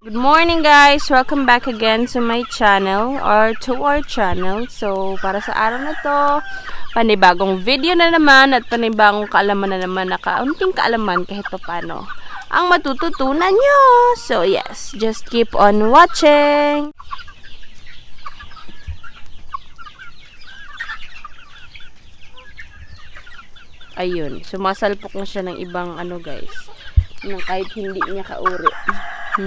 Good morning guys! Welcome back again to my channel or to our channel. So, para sa araw na to, panibagong video na naman at panibagong kaalaman na naman na kaunting kaalaman kahit pa paano ang matututunan nyo. So, yes, just keep on watching! Ayun, sumasalpok na siya ng ibang ano guys, ng kahit hindi niya kauri. Our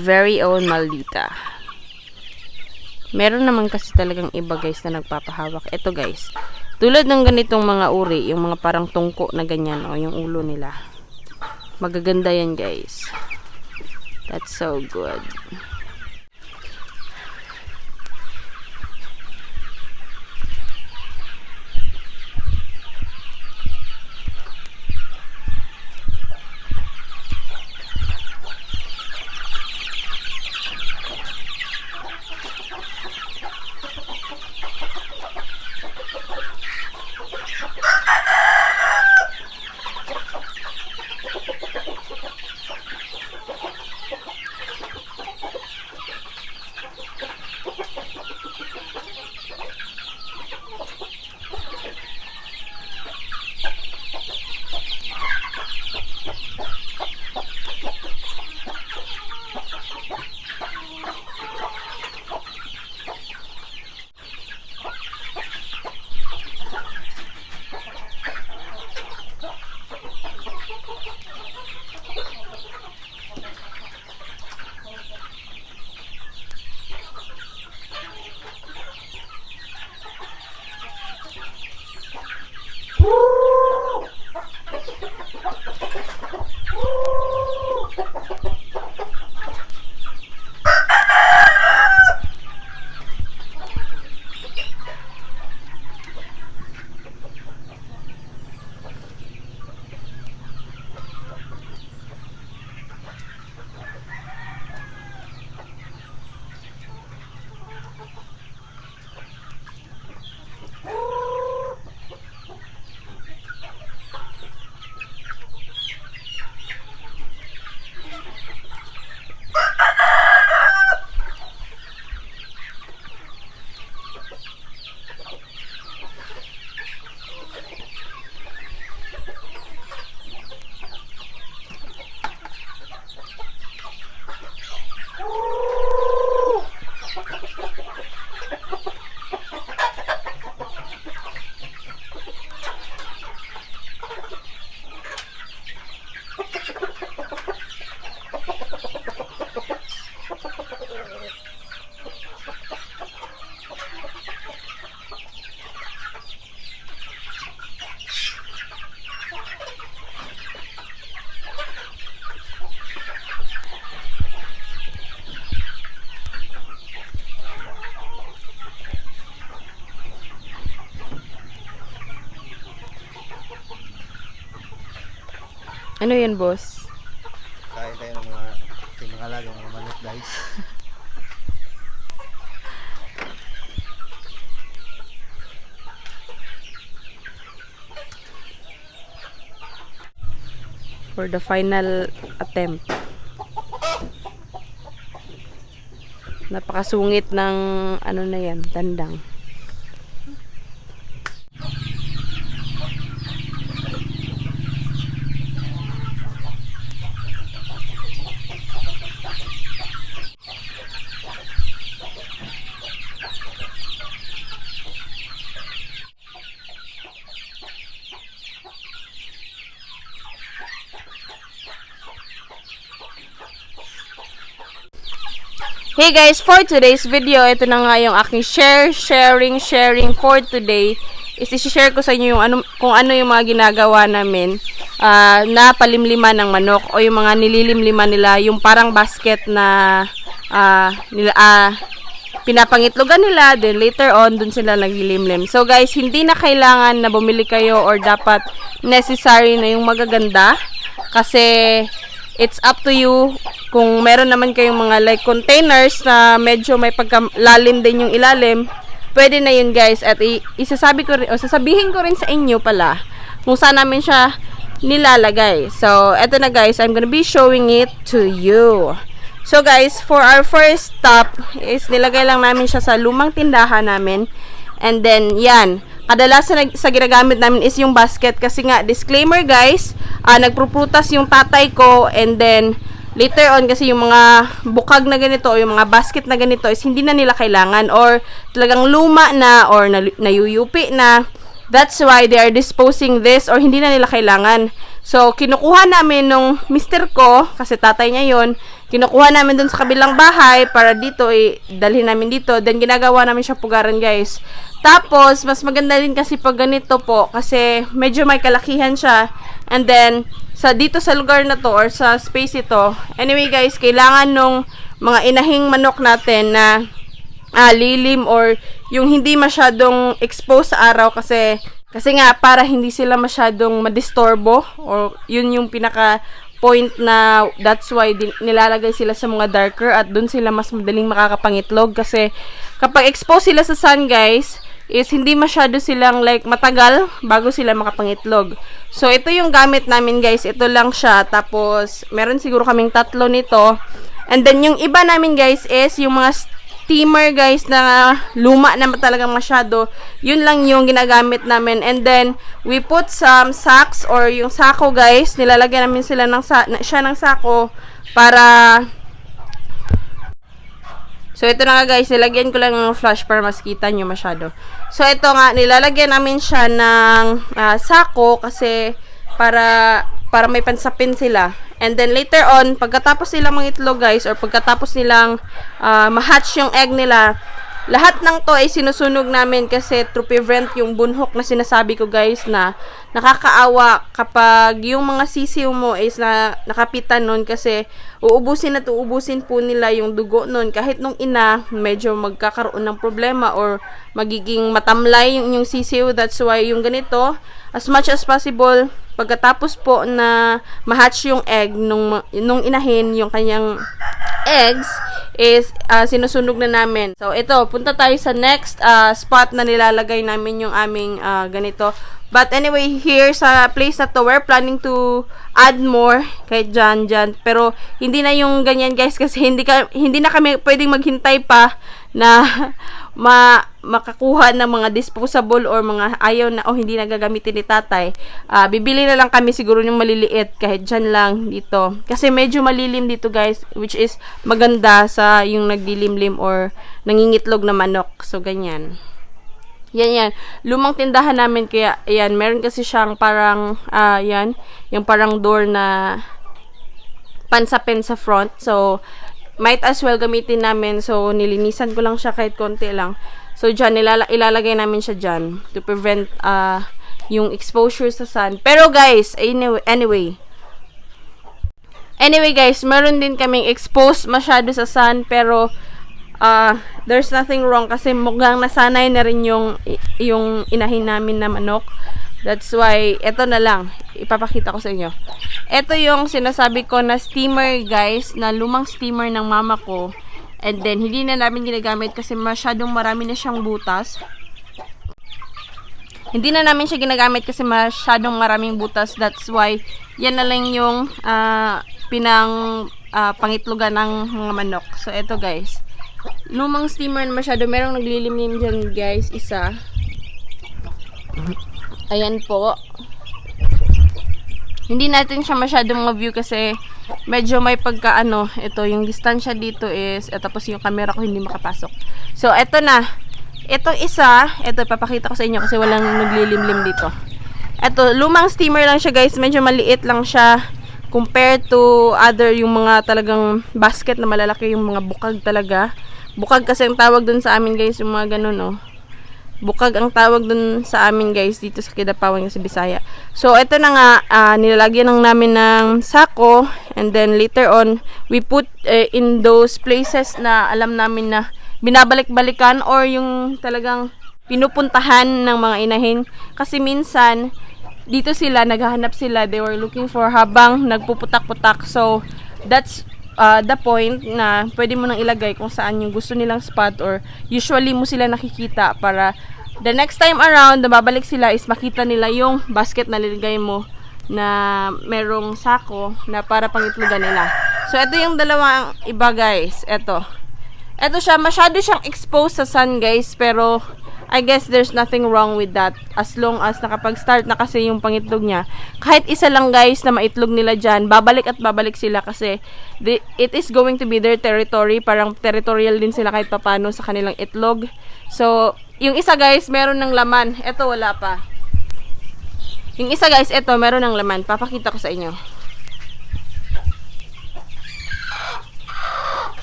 very own Maldita. Meron naman kasi talagang iba guys na nagpapahawak. Ito guys, tulad ng ganitong mga uri, yung mga parang tungko na ganyan o yung ulo nila. Magaganda yan guys. That's so good. Ano yan, boss? Kain tayo ng mga alagang mga manok guys. For the final attempt. Napakasungit ng ano na yan, tandang. Hey guys, for today's video, ito na nga yung aking sharing for today. Is-share ko sa inyo yung kung ano yung mga ginagawa namin na palimliman ng manok o yung mga nililimliman nila, yung parang basket na pinapangitlogan nila, then later on dun sila naglilimlim. So guys, hindi na kailangan na bumili kayo or dapat necessary na yung magaganda kasi it's up to you. Kung meron naman kayong mga like containers na medyo may pagkalalim din yung ilalim, pwede na yun guys. At sasabihin ko rin sa inyo pala kung saan namin siya nilalagay. So, eto na guys, I'm gonna be showing it to you. So guys, for our first stop is nilagay lang namin siya sa lumang tindahan namin. And then, yan. Kadalasan sa ginagamit namin is yung basket. Kasi nga, disclaimer guys, nagpuprutas yung tatay ko. And then, later on, kasi yung mga bukag na ganito, o yung mga basket na ganito is hindi na nila kailangan. Or talagang luma na, or nayuyupi na. That's why they are disposing this, or hindi na nila kailangan. So, kinukuha namin nung mister ko, kasi tatay niya yon, kinukuha namin dun sa kabilang bahay para dito, dalhin namin dito. Then, ginagawa namin siya pugaran, guys. Tapos, mas maganda din kasi pag ganito po, kasi medyo may kalakihan siya. And then, dito sa lugar na to, or sa space ito, anyway, guys, kailangan nung mga inahing manok natin na lilim, or yung hindi masyadong exposed sa araw, kasi nga para hindi sila masyadong madistorbo, or yun yung pinaka point na that's why nilalagay sila sa mga darker at dun sila mas madaling makakapangitlog. Kasi kapag exposed sila sa sun guys, is hindi masyado silang like matagal bago sila makapangitlog. So ito yung gamit namin guys, ito lang siya. Tapos meron siguro kaming 3 nito. And then yung iba namin guys is yung mga steamer guys na luma na talagang masyado, yun lang yung ginagamit namin. And then we put some sacks, or yung sako guys, nilalagyan namin sila ng sako para, so ito na nga guys, nilagyan ko lang ng flash para mas kita nyo masyado. So ito nga, nilalagyan namin siya ng sako kasi para may pansapin sila. And then later on, pagkatapos nilang mangitlog guys, or pagkatapos nilang ma-hatch yung egg nila, lahat ng to ay sinusunog namin kasi to prevent yung bunhok na sinasabi ko guys, na nakakaawa kapag yung mga sisiw mo is nakapitan nun, kasi uubusin po nila yung dugo nun. Kahit nung ina, medyo magkakaroon ng problema or magiging matamlay yung sisiw. That's why yung ganito, as much as possible, pagkatapos po na ma-hatch yung egg nung inahin yung kanyang eggs, is sinusunog na namin. So ito, punta tayo sa next spot na nilalagay namin yung aming ganito. But anyway, here sa place na to, we're planning to add more kahit dyan. Pero hindi na yung ganyan guys, kasi hindi na kami pwedeng maghintay pa na makakuha ng mga disposable or mga ayaw na o hindi na gagamitin ni tatay. Bibili na lang kami siguro yung maliliit kahit dyan lang dito. Kasi medyo malilim dito guys, which is maganda sa yung naglilimlim or nangingitlog na manok. So ganyan. Yan. Lumang tindahan namin, kaya ayan, meron kasi siyang parang yan, yung parang door na pansapin sa front. So might as well gamitin namin. So nilinisan ko lang siya kahit konti lang. So dyan, ilalagay namin siya dyan to prevent yung exposure sa sun. Pero guys, anyway guys, meron din kaming exposed masyado sa sun, pero there's nothing wrong kasi mukhang nasanay na rin yung inahin namin na manok. That's why, eto na lang, ipapakita ko sa inyo. Ito yung sinasabi ko na steamer guys, na lumang steamer ng mama ko. And then, hindi na namin ginagamit kasi masyadong marami na siyang butas. Hindi na namin siya ginagamit kasi masyadong maraming butas. That's why, yan na lang yung pangitlugan ng mga manok. So, eto guys. Lumang steamer na masyado. Merong naglilimlim dyan guys, isa. Ayan po. Hindi natin siya masyadong ma-view kasi medyo may ito, yung distansya dito is, tapos yung camera ko hindi makapasok. So, eto na. Itong isa, ito, papakita ko sa inyo kasi walang naglilimlim dito. Ito, lumang steamer lang siya guys. Medyo maliit lang siya compared to other, yung mga talagang basket na malalaki, yung mga bukag talaga. Bukag kasi ang tawag dun sa amin guys, yung mga ganun, oh. Bukag ang tawag dun sa amin guys dito sa Kidapawan sa Bisaya. So ito na nga, nilalagyan lang namin ng sako, and then later on we put in those places na alam namin na binabalik-balikan or yung talagang pinupuntahan ng mga inahin. Kasi minsan dito sila naghahanap sila, they were looking for habang nagpuputak-putak. So that's the point na pwede mo nang ilagay kung saan yung gusto nilang spot, or usually mo sila nakikita para The next time around, na babalik sila is makita nila yung basket na nilagay mo na merong sako na para pangitlogan nila. So, ito yung dalawang iba, guys. Ito siya, masyado siyang exposed sa sun, guys, pero I guess there's nothing wrong with that as long as nakapag-start na kasi yung pangitlog niya. Kahit isa lang, guys, na maitlog nila dyan, babalik at babalik sila kasi it is going to be their territory. Parang territorial din sila kahit papano sa kanilang itlog. So, yung isa, guys, meron ng laman. Ito, wala pa. Yung isa, guys, ito, meron ng laman. Papakita ko sa inyo.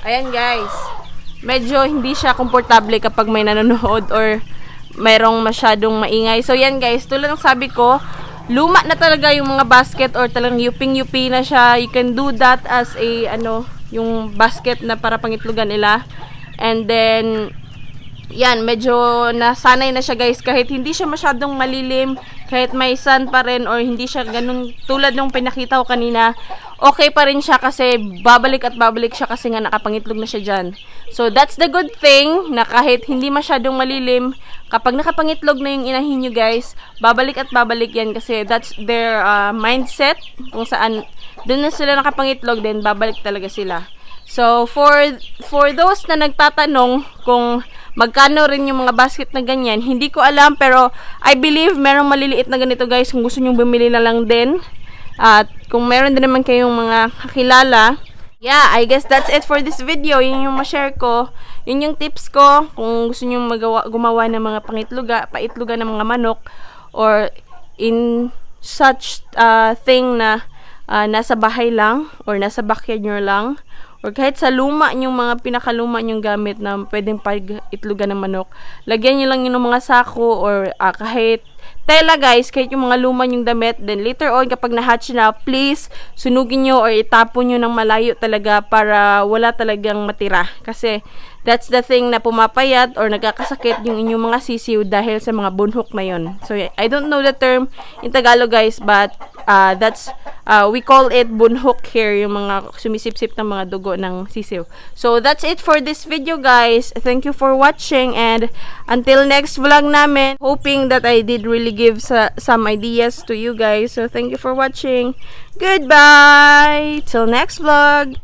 Ayan, guys. Medyo hindi siya komportable kapag may nanonood or mayroong masyadong maingay. So, yan, guys. Tulad ng sabi ko, luma na talaga yung mga basket or talagang yuping-yupi na siya. You can do that as a, yung basket na para pangitlogan nila. And then, yan, medyo nasanay na siya, guys. Kahit hindi siya masyadong malilim, kahit may sun pa rin, or hindi siya ganun, tulad nung pinakita ko kanina, okay pa rin siya kasi babalik at babalik siya kasi nga nakapangitlog na siya dyan. So, that's the good thing, na kahit hindi masyadong malilim, kapag nakapangitlog na yung inahin nyo, guys, babalik at babalik yan kasi that's their mindset, kung saan dun na sila nakapangitlog, then babalik talaga sila. So, for those na nagtatanong kung magkano rin yung mga basket na ganyan, hindi ko alam, pero I believe merong maliliit na ganito, guys, kung gusto nyo bumili na lang din. At kung meron din naman kayong mga kakilala, yeah, I guess that's it for this video. Yun yung ma-share ko. Yun yung tips ko kung gusto nyo gumawa ng mga paitluga ng mga manok, or in such thing na nasa bahay lang or nasa backyard nyo lang, or kahit sa luma yung mga pinakaluma yung gamit na pwedeng pag-itlugan ng manok, lagyan nyo lang yun ng mga sako or kahit tela, guys, kahit yung mga luma yung damit. Then later on, kapag na-hatch na, please sunugin nyo or itapon nyo ng malayo talaga para wala talagang matira. Kasi that's the thing na pumapayat or nagkakasakit yung inyong mga sisiw dahil sa mga bunhok na yon. So I don't know the term in Tagalog, guys, but that's we call it bunhok here, yung mga sumisip-sip ng mga dugo ng sisiw. So that's it for this video, guys. Thank you for watching, and until next vlog namin, hoping that I did really give some ideas to you guys. So thank you for watching. Goodbye till next vlog.